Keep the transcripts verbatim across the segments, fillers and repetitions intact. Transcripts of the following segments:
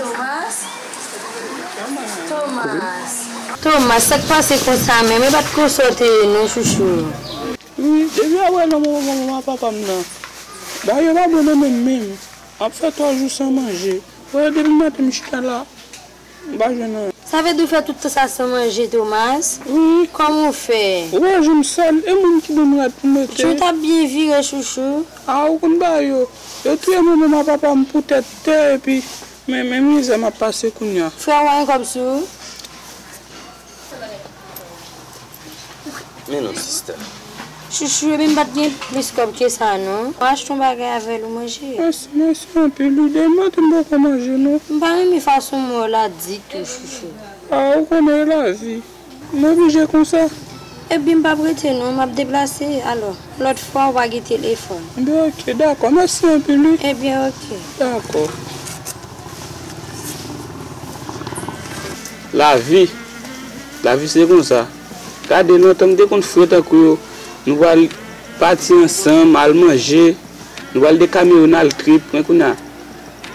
Thomas? Thomas. Thomas, sa k pase konsa menm? E pa t konsa w te ye non, chouchou. Wi, depi apre lanmò manman m ak papa m nan, bagay yo pa bon nan men m menm. M ap fè twa jou san manje. Wè, depi maten m chita la, m pa jwenn anyen. Sa vle di w fè tout tan sa san manje, Thomas? Wi. Kòman w fè? Ou wè je m sal, e moun ki ban m rad pou m mete? Je w t ap byen vire, chouchou. A, ou konn bagay yo. Yo touye manman m ak papa m pou tèt tè, epi men, men mizè m ap pase kounye a. Frè w pa gen kòb sou ou? Men non, sista. Chouchou, ebyen m pa t gen plis kòb ke sa non. Mwen achte yon bagay avè l ou manje. Mèsi, mèsi anpil wi. Demen maten m poko manje non. M pa renmen fason mo w la ditou, chouchou. A, ou konnen e lavi. M oblije konsa. Ebyen m p ap rete non, m ap deplase. Alò, lòt fwa ou pa gen telefòn. Ebyen oke, dakò. Mèsi anpil wi. Ebyen oke. Dakò. Lavi. Lavi se konsa. Gade, lontan m te konn frè tankou yo. Nou pral pati ansanm, al manje. Nou pral de Kamewoun al trip. Men kounye a,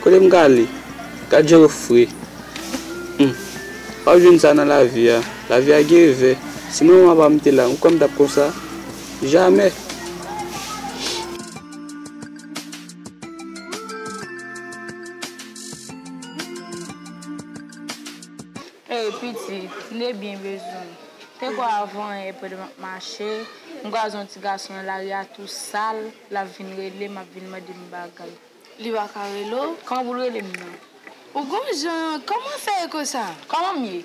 kote m ka ale? Gad jan yo fre. Hum. W ap jwenn sa nan lavi a. Lavi a gen revè. Si manman pa m te la, ou kwè m t ap konsa? Jamè. Ey, pitit, m te byen bezwen w. Te kwè avan yè pandan m ap mache, m kwaze yon ti gason nan lari a tou sal, l ap vin rele m, ap vin mande m bagay. Li pa ka rele w? Kòman pou l rele m nan? Ou gon jan, kòman fè e konsa? Kòman m ye?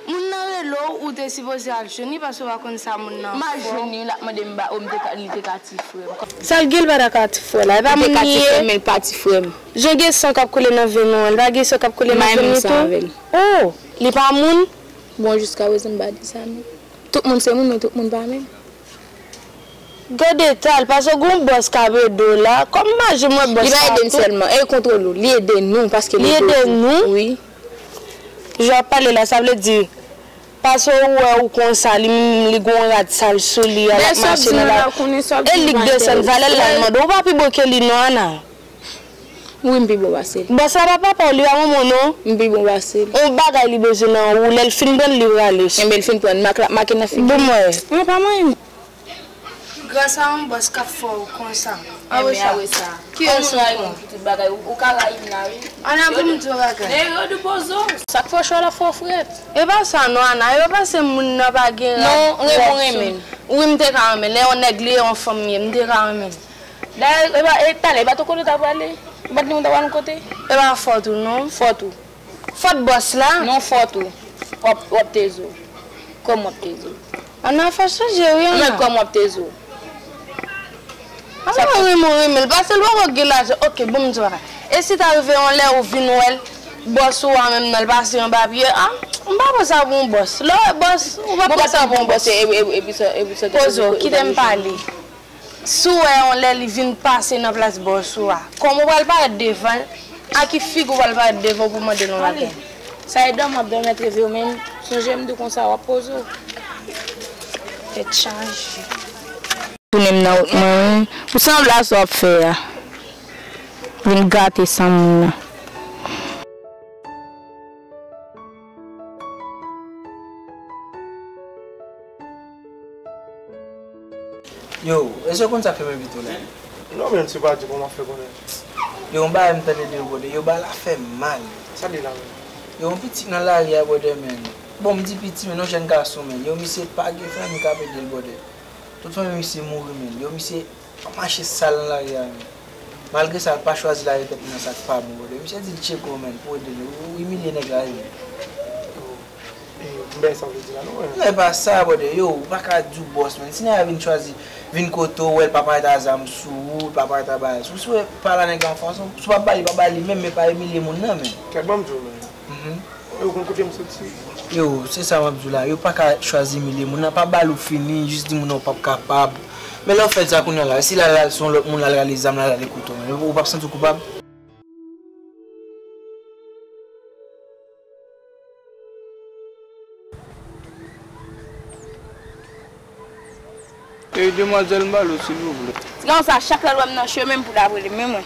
Moun nan rele w, ou te sipoze al jwenn li paske w pa konn sa moun nan fè. M al jwenn li, l ap mande m ba, o, m te ka, li te ka ti frè m. Sa l gen, l pa ta ka ti frè la. E pa moun li ye. Li te ka ti frè m, men l pa ti frè m. Jan gen san k ap koule nan venn ou an, li pa gen san k ap koule nan venn li tou? M pa menm san avè l. O, li pa moun? Bon, jiskaprezan m pa di sa non. Tout moun se moun, men tout moun pa menm. Gade eta l, paske gon bòs k ap ede w la. Kòm m pa janm wè bòs la tou. Li pa ede m sèlman, e kontwole w. Li ede nou, paske li ede nou. Li ede nou? Wi. Jan w ap pale la, sa vle di, paske ou wè ou konsa, li menm li gon rad sal sou li a, l ap mache nan la. E li k desann valè l la, l mande w. Ou pa pi bon ke li non, Ana. Wi, m pi bon pase l. Bòs la pa papa w, li pa manman w non. M pi bon pase l. Yon bagay li bezwen nan ou, lè l fin pran l, li prale. Enben, l fin pran l, mak l ap make nan figi m. Bon, mwen. Mwen pa manyen m. Gras a yon bòs k ap fè w konsa. Anwe sa. Anwe sa. Kiyès ou pran? Pitit bagay, ou, ou ka rayi m la, wi. Ana, pou m di w yon bagay. Nèg yo di pozo. Sa k fè w cho a l ap fè w frèt. E pa sa non, Ana, e pa paske moun nan pa gen rad. Non, renmen w renmen l. Wi, m te ka renmen l. Lè yon nèg li ye, yon fanm li ye, m te ka renmen l. Dayè, e pa, e talè, e pa te kote w ta prale? Ou pa t di nou ta pral yon kote? E pa fòt ou non. Fòt ou. Fòt bòs la? Non, fòt ou. W ap, w ap teze w. Kòm w ap teze w. Ana, fò chanje wi, Ana. Men kòm w ap teze w. Ana, mwen renmen w renmen l. Paske l poko gen lajan. Oke, bon, m di w bagay. E si ta rive yon lè ou vin wè l, bòs ou a menm nan, l pase yon papye, a, m pa pran sa pou yon bòs. Lè w wè bòs, ou pa pran sa pou yon bòs. E, e, epi sa, epi sa. Poze w, kite m pale. Si w wè yon lè li vin pase nan plas bòs ou a, kòman w pral parèt devan l? A ki figi w pral parèt devan w pou mande l yon bagay? Sa e dòmi w ap dòmi antre vye w menm. Sonje m di w konsa w ap poze w. Tèt chaje. Tounen m nan wout mwen wi. Ou sanble a sa w ap fè a. Vin gate san moun nan. Yo, èske w konn sa k fè m envite w la? Non, men se pa di kòman fè konnen. Yo, yon bagay m tande de yo, brother. Yo, bagay la fè m mal. Sa li la menm? Yo, yon pitit nan lari a, brother, men. Bon, m di piti, men yon jèn gason, men. Yo, misye pa gen fanmi k ap ede l, brother. Tout fanmi misye mouri, men. Yo, misye ap mache sal nan lari a, men. Malgre sa, l pa chwazi lave tèt li nan sa k pa bon, brother. Misye di l tcheko, men, pou ede l. Ou imilye nèg la, wi. E, m pa sa w vle di la, non, men. Non, e pa sa, brother. Yo, ou pa ka di w bòs, men. Si nèg la vin chwazi, vin kote w, wè l pa parèt a zam sou ou, l pa parèt a bagay sou ou. Si w wè pa la nèg la yon fason, si w pa ba li, pa ba li menm, men pa imilye moun nan, men. Kèt, ban m di w, men. Mhm. Yo, konn kote m soti. Yo, se sa m ap di w la. Yo pa ka chwazi imilye moun nan, pa ba l ou fini, jis di moun nan ou p ap kapab. Men lè w fè sa kounye a la, si l al, al se yon lòt moun, l al rale zam, l al rale kouto, men ou p ap santi w koupab? Ey, demwazèl, m pale w, silvouplè. Ti gason sa, chak lè l wè m nan chemen m pou l ap rele m, men mwen.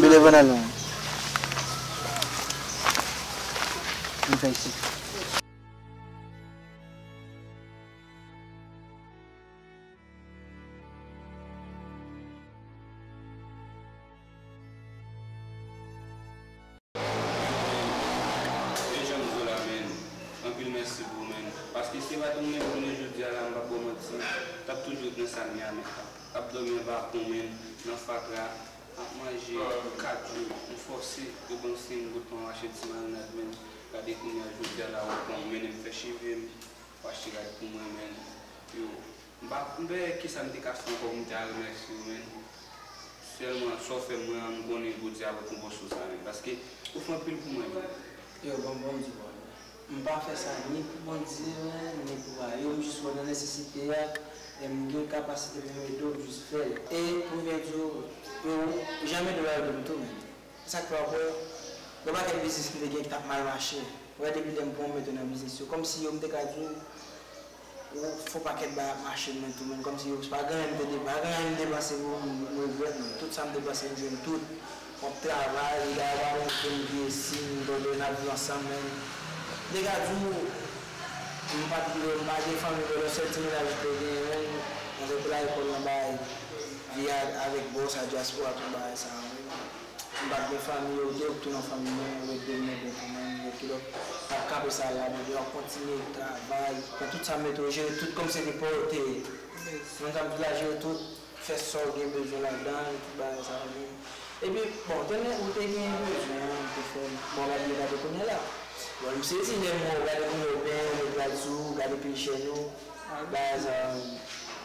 Bele bann al non. Mwen fè isit. Mèsi pou ou, menn. Paske si se pa t ou menm, jounen jodi a la, m p ap ba w manti, m t ap toujou ret nan sa m ye a, menn. M ap dòmi anba pon, menn, nan fatra, m ap manje pou kat jou, m fòse, yo ban m senk goud pou m achte ti marinad, menn. Gade kounye a, jodi a la, ou pran, ou mennen m fè cheve m, ou achte rad pou mwen, menn. Yo, m pa, m pa wè kisa m te ka fè ankò pou m ta remèsye w, menn. Sèlman, sa w fè mwen an, m konnen Bondye ap rekonpanse w sa, menn. Paske, ou fè anpil pou mwen, menn. Yo, bon, bon, m di w, m pa fè sa ni pou Bondye, menn, ni pou a yo. M jis wè nan nesesite a, e m gen kapasite pou m ede w, m jis fè l. E pou m byen di w, yo, jan m ede w la, yo ede m tou, menn. Se sa k fè w ap wè, gen pakèt biznis m te gen ki t ap mal mache. Ou wè, depi lè m pran w, m mete w nan biznis yo. Kòmsi yo, m te ka di w, ou fè yon pakèt bagay ap mache, menn, tou, menn. Kòmsi yo, se pa gen anyen m te de-, pa gen anyen m depanse pou m, m regrèt, menn. Tout sa m depanse, m jwenn tout. M ap travay, m ta va yon kou m vye si m tande n ap viv ansanm, menn. M te ka di w, m pa t, m pa gen fanmi, men yon sèl ti mennaj m te genyen, menn, avèk lakòl nan bay, vi a, avèk bòs a dyaspora, tout bagay sa yo, menn. M pa t gen fanmi, yo te, yo tou nan fanmi mwen, yo ede m, ede m, yo kilòt, m ap kanpe sa la, men yo ap kontinye travay, pran tout sa m mete, yo jere tout kòmsi se te pa yo te ye. Menm sa m di la, jere tout. Fè sa w gen bezwen ladan l, tout bagay sa yo, men. Epi, bon, tèlman ou te gen bezwen an, ou te fè, bon, gade, gade kounye a la. Bon, m sezi lè m wè w, gade kounye a w benyen, ou met rad sou ou, gade pil chèn ou, bagay sa yo, men.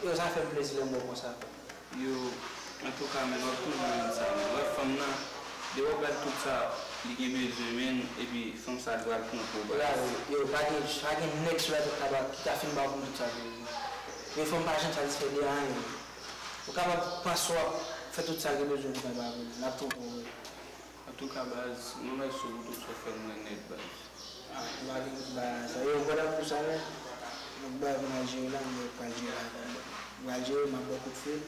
Yo, sa fè m plezi lè m wè w konsa. Yo, antouka, men, w ap toujou jwenn sa, men. Wè, fanm nan, depi w ap gade tout sa, li gen bezwen, men, epi fanm sa, li pral pran pou w, baz. Yo, pa gen, pa gen nèg sou latè ki ta, ki ta fin ba w konn tout sa, men. Men fanm pa janm satisfè de anyen. Ou kapab panse w ap fè tout sa gen bezwen pou fè pa vre. N ap twonpe w vre. Antouka, baz, mwen mèsi w pou tout sa w fè mwen nèt, baz. Ah, m pa gen tout bagay sa. Yo, pandan pou sa, men, m ap bay pou n al jere la, m pral jere la. M pral jere, m ap ba w kout fil,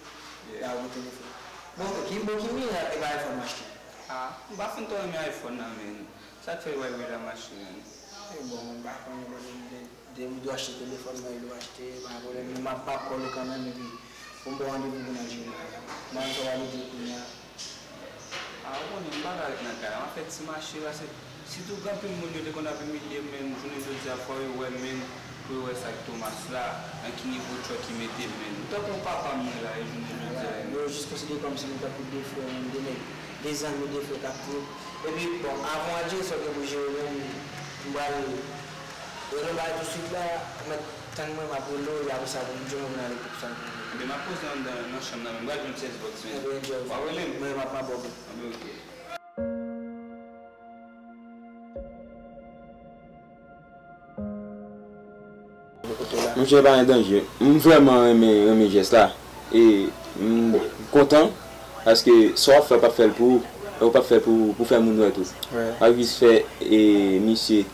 la ou gen telefòn. Bon, ki, bon, ki mirak e pa iPhone m achte? Ah, m pa fin twò renmen iPhone nan, men. Sa k fè w wè la m achte, men? E bon, m pa konnen, bon, de, de, de, m dwe achte telefòn mwen, e dwe achte, pa gen pwoblèm, men m ap, m ap kòl ou kanmenm, epi pou m ba w randevou pou n al jere bagay la. M pa konn sa w pral di kounye a. A, ou konnen, m pa ka ret nan kay la, m ap fè ti mache, paske sitou gen anpil moun yo te konn ap imilye m, men jounen jodi a, fò yo wè m, men pou yo wè sa k Thomas la, nan ki nivo tchòk ki mete m, men. M tankou yon papa m mwen la, e jounen jodi a. Yo jis konsidere kòmsi nou tankou de frè, menm de nèg, de zanmi, de frè k ap tou. Epi, bon, avan w al jere sa w gen pou jere, menm, m pral rele w bay tousuit la, ou mèt tann mwen, m ap rele w, e apre sa, pou m jwenn ou pou n ale pou sa. Ebyen, m ap poze anndan nan chanm nan, men m pral jwenn ti Xbox, men. Ebyen, enjoy. W ap rele m? Mwen, m ap, m ap ba w. Ebyen, oke. Monchè, pa gen danje. M vrèman renmen, renmen jès la. E m kontan, paske sa w ap fè, w p ap fè l pou ou, e w p ap fè l pou, pou fè moun wè tou. W ap jis fè, e, misye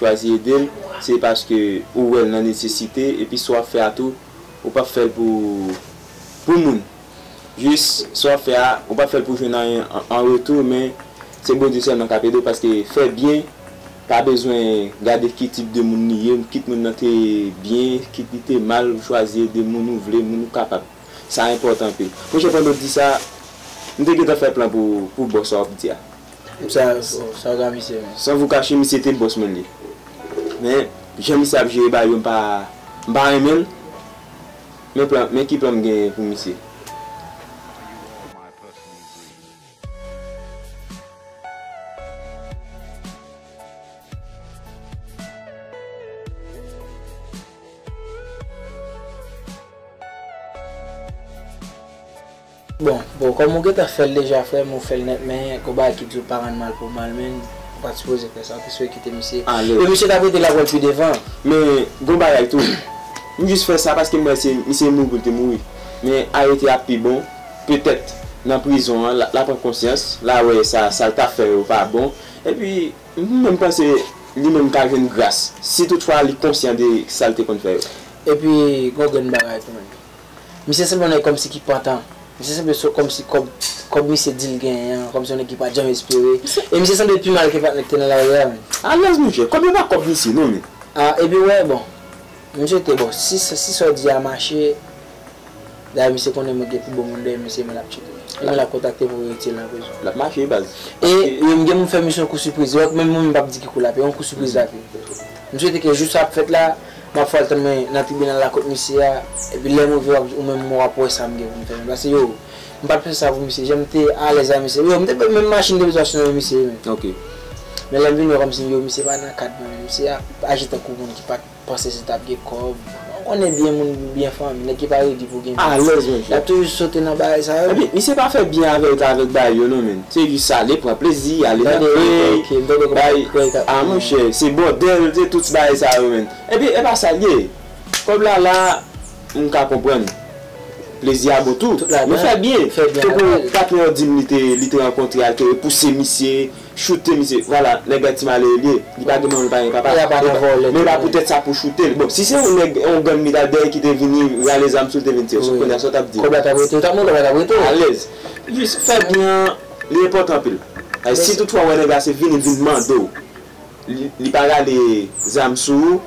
chwazi ede l, se paske ou wè l nan nesesite, epi sa w ap fè a tou, ou p ap fè l pou, pou moun. Jis, sa w ap fè a, ou p ap fè l pou jwenn anyen an, an retou, men se Bondye sèlman k ap ede w, paske fè byen pa bezwen gade ki tip de moun li ye, kit moun nan te byen, kit li te mal, ou chwazi ede moun ou vle, moun ou kapab. Sa enpòtan anpil. Monchè, pandan w di sa, m te gentan fè plan pou, pou bòs sa w ap di a. Sa, sa w ka misye menm. San vou kache, misye te bòs mwen li. Men, jan misye ap jere bagay yo, m pa, m pa renmen l. Men plan, men ki plan m genyen pou misye. Bon, bon, kòm ou gentan fè l deja, frè m, ou fè l nèt, men gon bagay ki di w pa rann mal pou mal, men ou pa t sipoze fè sa, ou te sipoze kite misye. E misye t ap rete la pou l pi devan. Men, gon bagay tou. M jis fè sa paske m wè se, misye mouri pou l te mouri. Men arete ap pi bon. Petèt, nan prizon an, l a, l a pran konsyans, l a wè sa, sa l t ap fè yo pa bon. Epi, m menm panse li menm ka jwenn gras, si toutfwa li konsyan de sa l te konn fè yo. Epi, gon grenn bagay tou menm. Misye sanble yon nèg kòmsi ki pantan. Misye sanble so kòmsi kòb, kòb misye di l genyen an, kòmsi yon nèg ki pa t janm espere. E misye sanble pi mal ke patnè k te nan lari a menm. Alèz, monchè, kòb yo pa kòb misye non, men. A, epi w wè, bon, misye te bon. Si, si sa w di a mache, dayè misye konnen mwen gen pi bon moun dèyè misye, men l ap tcheke. E men l ap kontakte pou yo retire l nan prizon. L ap mache, baz. E, e m gen moun fè misye yon kou sipriz. Menm mwen menm m p ap di ki kou l ap ye, yon kou sipriz l ap ye. M swete ke jou sa ap fèt la, m ap fè l tann mwen nan tribinal la kot misye a, epi lè m rive w ap, ou menm w ap wè sa m gen pou m fè. Paske yo, m pa t fè sa pou misye, jan m te alèz a misye. Yo, m te pè menm machin te bezwen asine nan men misye, men. Ok. Men lè m vin wè kòmsi yo, misye pa nan kad mwen, men misye ap aji tankou moun ki pa t panse se t ap gen kòb. Ou konnen byen moun, byen fanmi, nèg ki pa redi pou gen byen. Alèz, monchè. Y ap toujou sote nan bagay sa yo. Epi, misye pa fè byen avèk, avèk bagay yo, non, men. Se jis ale, pran plezi, ale nan krèy, bay, a, monchè, se bòdèl, se tout bagay sa yo, men. Epi, e pa sa l ye. Kòb la la, m ka konprann. Plezi a bon tou. Men fè byen. Tankou patwon an di m li te, li te rankontre a, l te repouse misye, choute misye. Vwala, nèg la ti malere l ye. Li pa gen manman, li pa gen papa. Men pa poutèt sa pou choute l. Bon, si se yon nèg, yon gang li t al dèyè ki te vini rale zam sou l, te vin tire sou l, kounye a sa w t ap di? Kòb la t ap rete, w t ap mande kòb la t ap rete. Alèz. Jis fè byen an, li enpòtan anpil. Si toutfwa w wè nèg la se vini l vin mande w, li, li pa rale zam sou ou,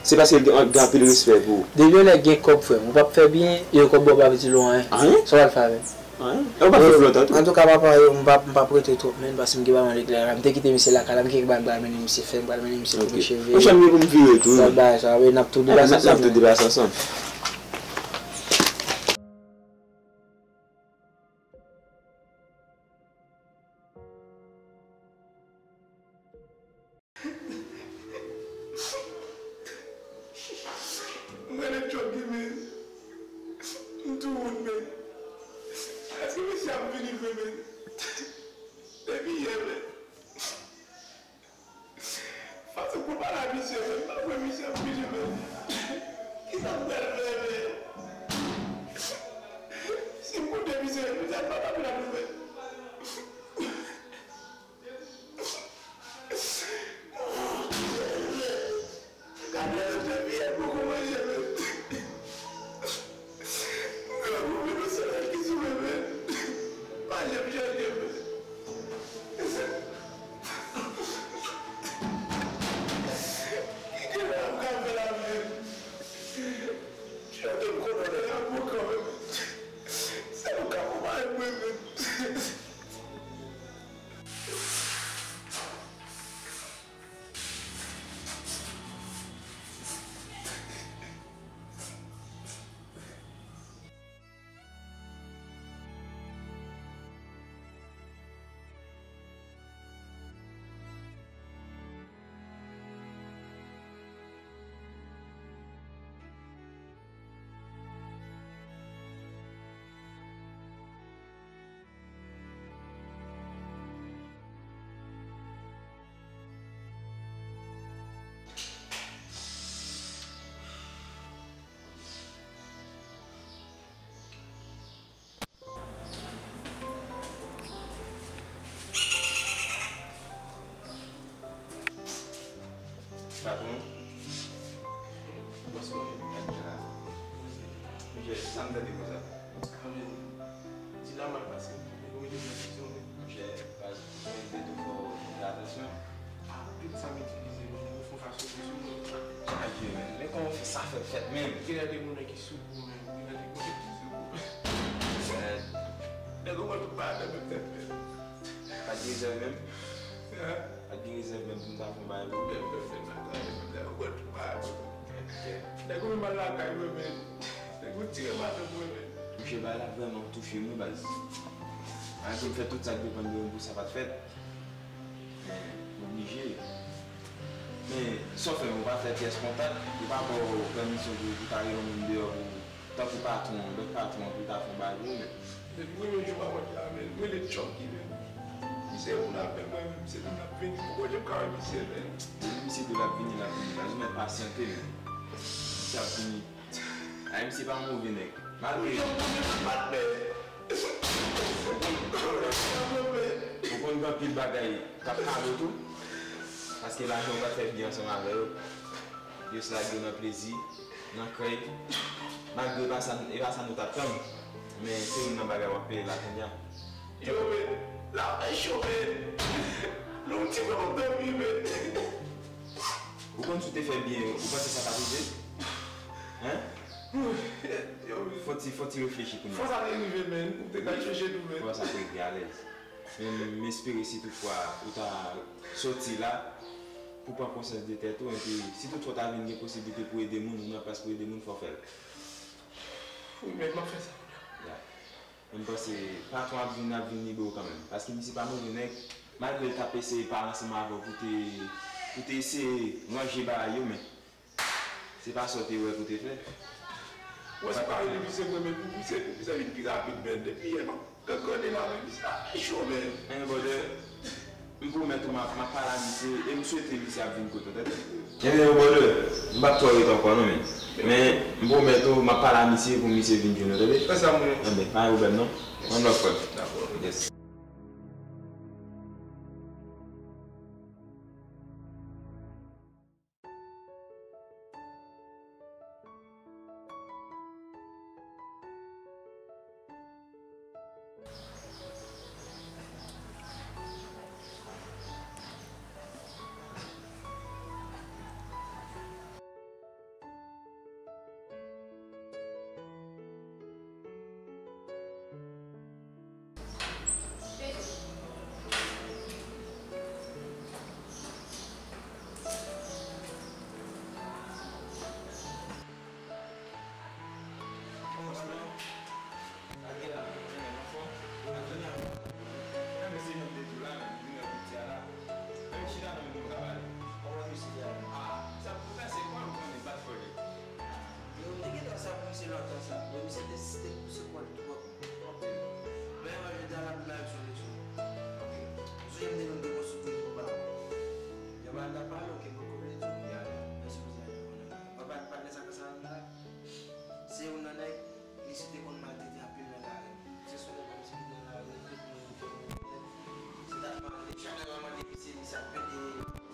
se paske l gen, gen anpil respè pou ou. Depi yon nèg gen kòb, frè m, ou p ap fè byen, e yon kòb ba w pa vle di l anyen. Anyen? Sa w pral fè avè l? Anyen. E w p ap viv lontan tou. Antouka, papa, yo, m p ap, m p ap rete twòp, men, paske m gen bagay mwen regle la. M te kite misye lakay la, m gen bagay m pral mennen misye fè, m pral mennen misye koupe cheve. Monchè, m gen pou m vire tou, wi. Sa bagay sa, wi, n ap tou depase ansanm. N ap tou depase ansanm. M rele Chucky, men. M tou wout, men. Èske mesye ap vini vre, men? Depi yè, men. Fason pou pale a misye, men. M pa kwè misye ap vini, men. Kisa m pral fè, men? Si m koute misye, misye pa t ap vin avè m, men. Gade yo te vye poko manje, men. Grangou vin yon solèy ki sou mwen, men. Pa janm chanje, men. Ki gade m ka fè la, men. Chante m konnen lè y ap mokan, men. Se nou ka konpare mwen, men. Patwon, bòs mwen, gad mwen la. Monchè, sa m tande konsa? Di la mal pase, men ou mete presyon sou mwen. Monchè, baz, ou mete tou fò, fè atansyon. Anpil sa m itilize, men ou fè yon fason pou sou mwen. Chaje, men. Men kòman w fè sa fè fèt, men? Genlè de moun ki sou kou, men. Genlè de moun ki sou kou. Nèg ou mwen tout bagay nan menm tèt, men. Pa t gen rezèv menm? Pa t gen rezèv menm pou m ta fè yon bagay pou ou? Nèg ou menm al lakay mwen, men. Nèg ou tire madanm mwen, men. Monchè, bagay la vrèman touche m, wi, baz. Malgre m fè tout sa k depann de mwen pou sa pa t fèt. Men, oblije. Men, sa w fè, ou pa fè pyès kontak, ou pa ba w pèmisyon pou, pou ta rele yon moun deyò pou, tankou patwon, lòt patwon, pou ta fè yon bagay pou ou menm. Depi premye jou m ap wè la, men, m rele Chucky, men. Misye moun avè mwen, men, misye di l ap vini. Pou Bondye m ka wè misye, men. Depi misye di w l ap vini, l ap vini. Baz, ou mèt pasyante, men. Misye ap vini. Ay, misye pa move nèg. Malgre ou konn gen anpil bagay k ap kale w tou, paske lajan ou pa t fè byen ansanm avè yo. Yo s lage w nan plezi, nan krèy. Malgre e pa sa, e pa sa nou t ap tann, men se youn nan bagay w ap peye la kounye a. Yo, men, la fè cho, men. Nou ti fè m ap dòmi, men. Ou konn si w te fè byen, ou panse sa t ap rive? Hein? Yo, men. Fò ti, fò ti reflechi kounye a. Fò sa te rive, men. Ou te ka chèche tou, men. Fò sa te rive, alèz. Men m espere si toutfwa ou ta soti la, pou pran konsyans de tèt ou, epi si toutfwa w ta vin gen posiblite pou ede moun, ou nan plas pou ede moun, fò w fè l. Wi, men m ap fè sa kounye a. Ya. Men m panse patwon ap vin, ap vin libere w kanmenm. Paske misye pa move nèg, malgre l t ap eseye pale ansanm avè w pou te, pou te eseye ranje bagay yo, men se pa sa w te wè pou te fè. Mwen se pa rele misye vre, men pou misye, pou misye vin pi rapid, men depi yè m ap gangrennen la, men misye ap cho, men. Men brother, m pwomèt ou, m ap, m ap pale a misye, e m swete misye ap vin kote w, tande? Ebyen, brother, m p ap twò ret ankò, non, men. Men, m pwomèt ou, m ap pale a misye pou misye vin jwenn ou, tande? Fè sa, mwen. Ebyen, pa gen pwoblèm, non. One love, frè. Dakò. Yes. Yo, m te gentan sa pou misye lontan sa. Men misye te, te pouse kò l twòp. Anpil. Men mwen jodi a l ap bay sou leson. Ou sonje m te di w m te konstwi pou ba. Lè ba l t ap pale, ok, m poko vle di w. Ya. Mèsi pou sa, yo konnen. Papa, patnè sa konsa menm la. Se youn nan nèg, misye te konn maltrete anpil nan lari. Se sou nèg la misye kite nan lari, tout moun te konn. Se ta mande, chak nèg la mande misye, misye ap pede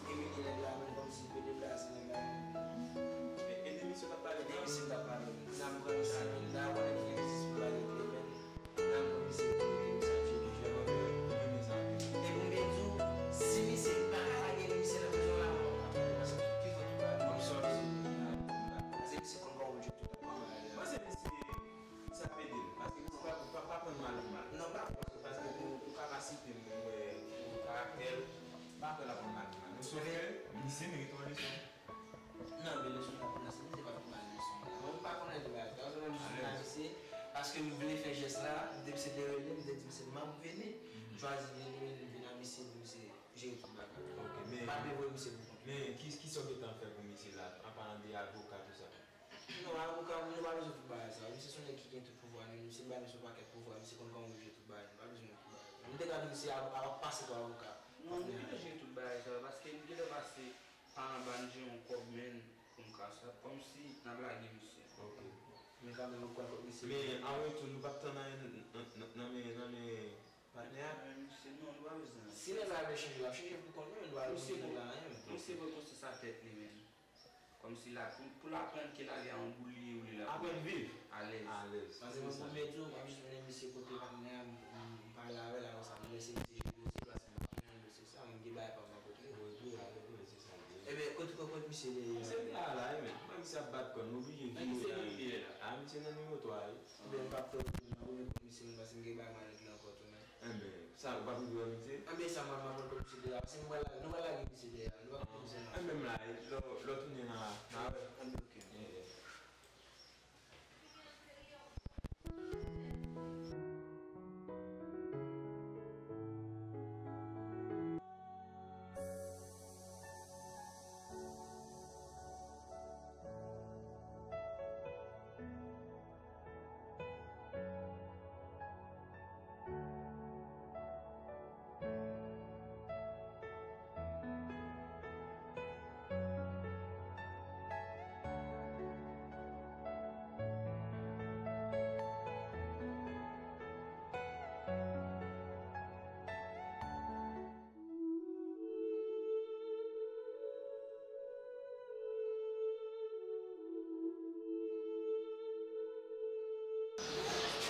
imilye nèg la, menm kòmsi l pede plase nèg la. E, e de misye t ap pale. E de misye t ap pale. Nan m pran misye, nan konnen ki egzis pou pale Clement. Nan m pran misye, misye ap jwenn jwè. E pou m byen di w, si misye pa ka lage misye nan prizon la, mwen pa konn paske tout ki fè tout bagay, mwen sòti. Paske misye konn kòman pou jwe tout bagay. Mwen se misye. Sa pede l, paske misye pa, pa, pa pran mal pou mal. Non, m pa kwè. Paske pou, pou kapasite m, m wè pou karaktè l, m pa kwè l ap pran mal pou mal. Men sòf ke misye merite yon leson. Non, men leson l ap pran, se misye pa pran mal leson la. Mwen, m pa konnen de bagay sa, se menm jounalisye, paske m vle fè jès la, m te, misye te rele m, m te di misye m ap vini, m chwazi vini, men m vin a misye pou misye jere tout bagay. Ok, men, m pa vle voye misye pou kont. Men ki, ki sa w gentan fè pou misye la, an palan de avoka, tou sa? Non, avoka, nou pa bezwen tout bagay sa. Misye se yon nèg ki gen tout pouvwa li, misye bay misye yon pakèt pouvwa, misye konn kòman pou jere tout bagay, nou pa bezwen tout bagay sa. Nou te ka di misye ap, ap pase pou avoka. Non, nou gentan jere tout bagay sa, paske nou gentan pase pa anba, nou jere yon kòb, men pou n ka sa, kòmsi n ap lage misye. Ok. Men kanmenm, nou pran kòb misye. Men, an retou, nou p ap tann anyen nan, nan, nan men, nan men patnè a? Nan men misye, non, nou pa bezwen. Si nèg la vle chanje, l ap chanje pou kont li, men nou pa bezwen nèg la anyen, men. Misye pran konsyans a tèt li, men. Kòmsi la, pou, pou l aprann ke lavi a yon boul li ye, ou li la pou aprann viv alèz. Alèz. Paske mwen pwomèt ou, m ap jis mennen misye kote patnè a, m, m, m pale avè l, apre sa, m lese misye jere dosye, paske m pa konnen dosye sa, mwen m gen bagay pa m nan kote. Wi, wi, alèz, wi, se sa l ye. Ebyen, kote, kote, kote misye ye? Misye la, la, wi, men. Mwen, misye ap bat kò l, m oblije vire la. Nan ki selil li ye la? A, misye nan nimewo twa, wi. Ebyen, m p ap fè w pwoblèm, m ap remet misye, paske m gen bagay m a regle ankò tou, men. Enben, sa, ou p ap rive wè misye? Enben, sa, mwen, m ap pran kòb misye deyò. Si m pral lage, nou pral lage misye deyò. Nou p ap kite misye nan. Enben, m la, lè, lè w tounen la, m a wè. Enben, ok. Yeah, yeah.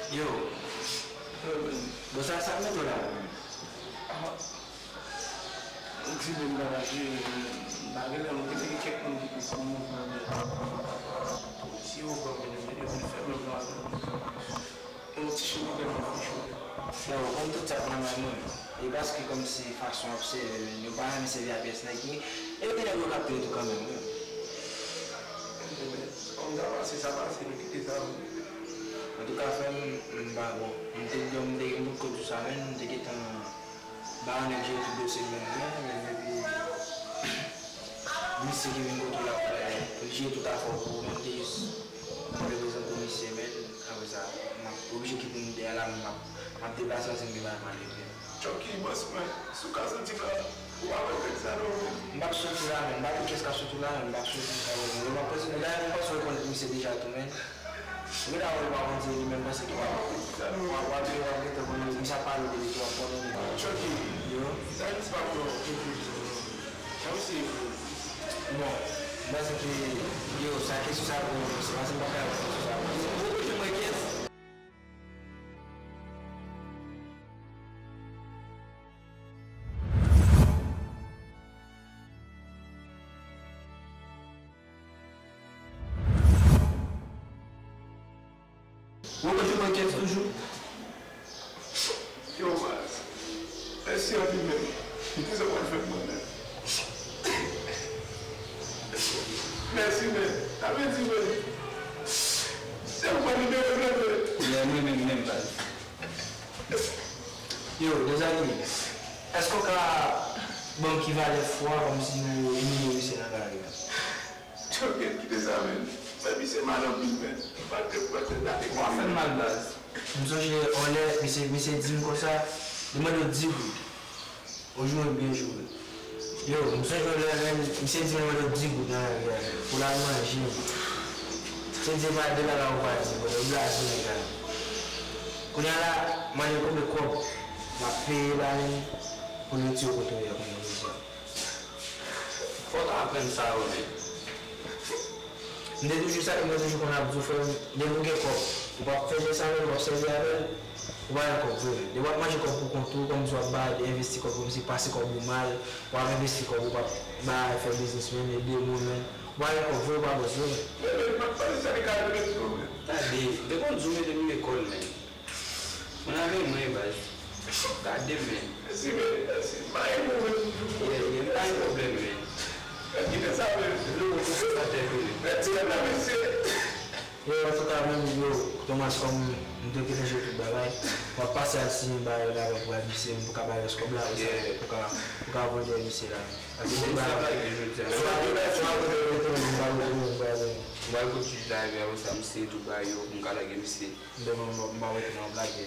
Yo. Bon, sa, sa k mete w la menm? Ou di menm bagay, m pa gen lè, mwen te gen kèk moun ki te fè mouvman, men si yo ban mwen, yo vin fè menm jan avè m. E yon ti cheve tèlman fè cheve. Frè, ou konn tout sa k nan men mwen. E paske kòmsi fason w ap sèvi, men yo pa renmen sèvi a pyès nèg, men E gen nèg yo k ap peye tou kanmenm, wi. Kòm sa pase, sa pase, nou kite sa, wi. Antouka, frè m, m pa bon. M te, m te gen bout kout sou sa, men m te gentan ba yon nèg jere tout dosye m nan men l, epi misye ki vin kote w la, pou l jere tout afè w pou ou, men m te jis reprezante misye, men apre sa, m ap oblije kite nou de a la, m ap, m ap deplase ansanm gen bagay m ale, men. Chucky, bòs mwen, si w ka soti la, ou pa wè nèg sa non, men. M p ap soti la, men. M pa gen kès k ap soti la, men. M p ap soti sa, men. Mwen, m ap panse, dayè, m panse w rekonèt misye deja tou, men. Ou gentan wè l pa konn se li menm, panse ke w ap, w ap, w ap gentan konn misye ap pale w de li tou, w ap konnen li. Chucky. Yo. Sa misye pa pran. Sa misye ye vre. Bon, m panse ke, yo, sa kesyon sa pou mwen, se paske m pa ka reponn kesyon sa. Ou konn mwen kiyès? Ou konn mwen kiyès toujou? Yo, baz. Mèsi anpil, men. Pou sa w pral fè pou mwen, men. Mèsi, men. Sa vle di, men, se ou k pral libere m, men. Mwen menm, menm, baz. Yo, Dezani, èske w ka ban m ki valè fwa kòmsi ou imilye misye nan kare a? Yo, kite sa, men. Men misye mal anpil, men. Malgre m panse l ta te... Ou ap fè m mal, baz. M sonje yon lè, misye, misye di m konsa, li mande w di goud. Ou jwe byen jwe. Yo, m sonje yon lè, men, misye di m mande w di goud nan lari a, pou l al manje. Misye di e pa de bagay ou pa di, bro, ou blaze nèg la. Kounye a la, m mande l konbyen kòb m ap peye la, men, pou l retire kote w ye a kounye a, mesye. Fò w ta aprann sa yo, men. M te toujou sa, mwen toujou konn ap di w, frè m, depi w gen kòb, ou p ap fè jès avè l, ou p ap sèvi avè l, ou pa gen kòb vre, men. Depi w ap manje kòb pou kont ou, kòmsi w ap bay, envesti kòb, kòmsi pase kòb ou mal, w ap envesti kòb ou, w ap bay, fè biznis, men, ede moun, men. Ou pa gen kòb vre, ou pa bòs vre, men. Men, men, pa, pa di sa li ka rive tou, men. Tande, m te konn di w, men, depi lekòl, men. Mwen avè mwen, baz. Gade, men. Mèsi, men. Mèsi. M pa gen pwoblèm. Yeah, yeah, m pa gen pwoblèm, men. Kite sa, men. Nou, nou fè sa tèt ou, men. Mèsi, men, mesye. Yo, antouka, menm, yo, Thomas, kòm m te gentan jere tout bagay, m ap pase al siyen bagay la avèk brad misye, pou ka bay rès kòb la, pou sa, yeah, pou ka, pou ka voye dèyè misye la. Paske m pa... Swa, swa, swa, m pa retounen, m pa retounen. M pral kote jij la, epi apre sa, m siyen tout bagay yo, pou m ka lage misye. M te, m, m, m pa wete nan blage.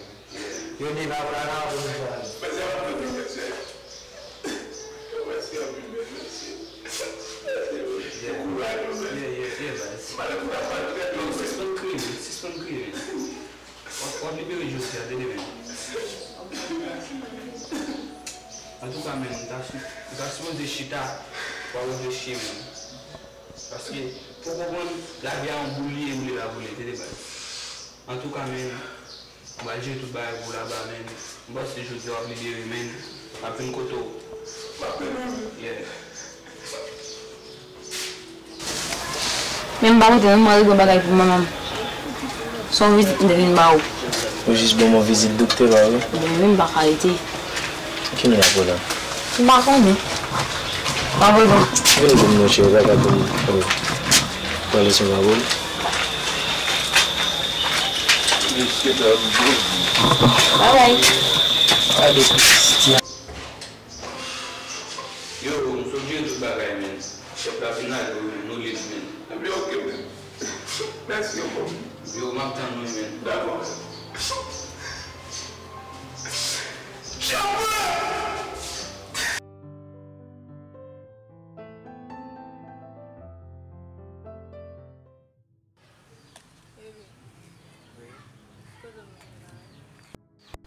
Yo di pa pou la nan pou nou fè. Mesye, ap vini, mesye. Yo, mèsi anpil, men, mèsi. Mèsi, wi. Bon kouraj, wi, men. Yeah, yeah, yeah, baz. M pa te konn ap pale tèt, non, men. Sispann kriye, men. Sispann kriye, men. W ap, w ap libere jodi a, tande, men. Antouka, men, m ta si-, m ta sipoze chita, w ap reflechi, men. Paske, fò w konprann, lavi a yon boul li ye, ou vle pa vle, tande, baz. Antouka, men, m pral jere tout bagay pou w laba, men. M panse jodi a w ap libere, men. M ap vin kote w. M ap vin, wi. Yeah. Men m pa rete non, mwen regle yon bagay pou manman m. Se yon vizit m te vin ba ou. Ou jis ban m yon vizit doktè, pa vre? Ebyen wi, m pa ka rete. Ki moun ap wè la? M pa konnen. M ap rele w. Vin pou m, monchè, ou pa ka pou m, oh, pale sou m, pa vre? Babay. Gade, Christian. Yo, m sot jere tout bagay, men. Chèf la fin lage wi, men. Nou lib, men. Ebyen, oke, men. Mèsi ankò. Yo, m ap tann ou, men. Dakò. Chèf la!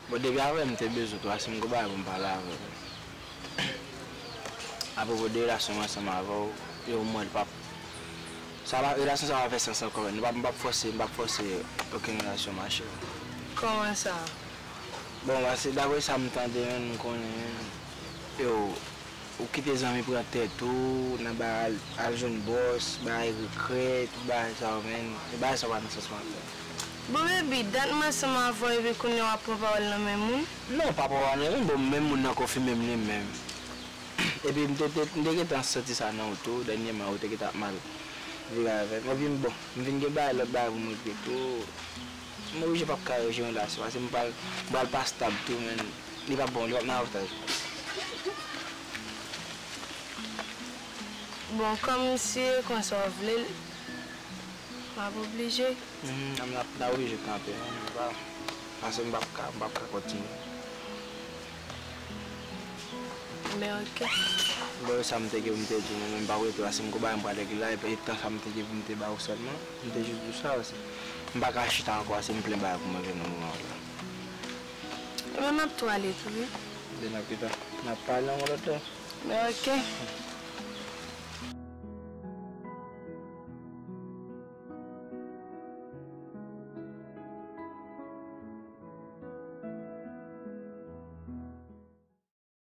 Bon, depi apre m te bezwen twa, si m gon bagay pou m pale avè w. Apwopo de relasyon m ansanm avè w, yo, m wè l p ap, sa pa, relasyon sa pa fè sans ankò, men. Nou p ap, m p ap fòse, m p ap fòse okenn relasyon mache. Kòman sa? Bon, paske daprè sa m tande, men, m konnen, men, yo, ou kite zanmi pran tèt ou, nan bagay al, al jwenn bòs, bagay regrè, tout bagay sa yo, men, e bagay sa yo pa nan sans mwen, men. Bon, baby, dat m ansanm avè w epi kounye a w ap pran pawòl nan men moun? Non, pa pran pawòl nan men, bon, menm moun nan konfime m li menm. Epi m te, te, m te gentan santi sa nan ou tou, dènyèman ou te gentan ap mal vire avè m. Epi m, bon, m vin gen bagay, lòt bagay pou m regle tou. M oblije p ap ka jere yon relasyon, paske m pral, m pral pa stab tou, men li p ap bon, li p ap nan avantaj. Bon, kòm si e konsa w vle l, m ap oblije. Mhm, m ap, m ap oblije kanpe, men m pa, paske m p ap ka, m p ap ka kontinye. Men oke. Bon, e sa m te gen pou m te di w, men m p ap rete, paske m gon bagay m pral regle la, e tan sa m te gen pou m te ba ou sèlman, m te jis di w sa, paske m pa ka chita ankò, paske m plen bagay pou m regle nan moman la. Ebyen, m ap tou ale tou, wi. Byen, n ap gentan, n ap pale yon lòt lè. Men oke.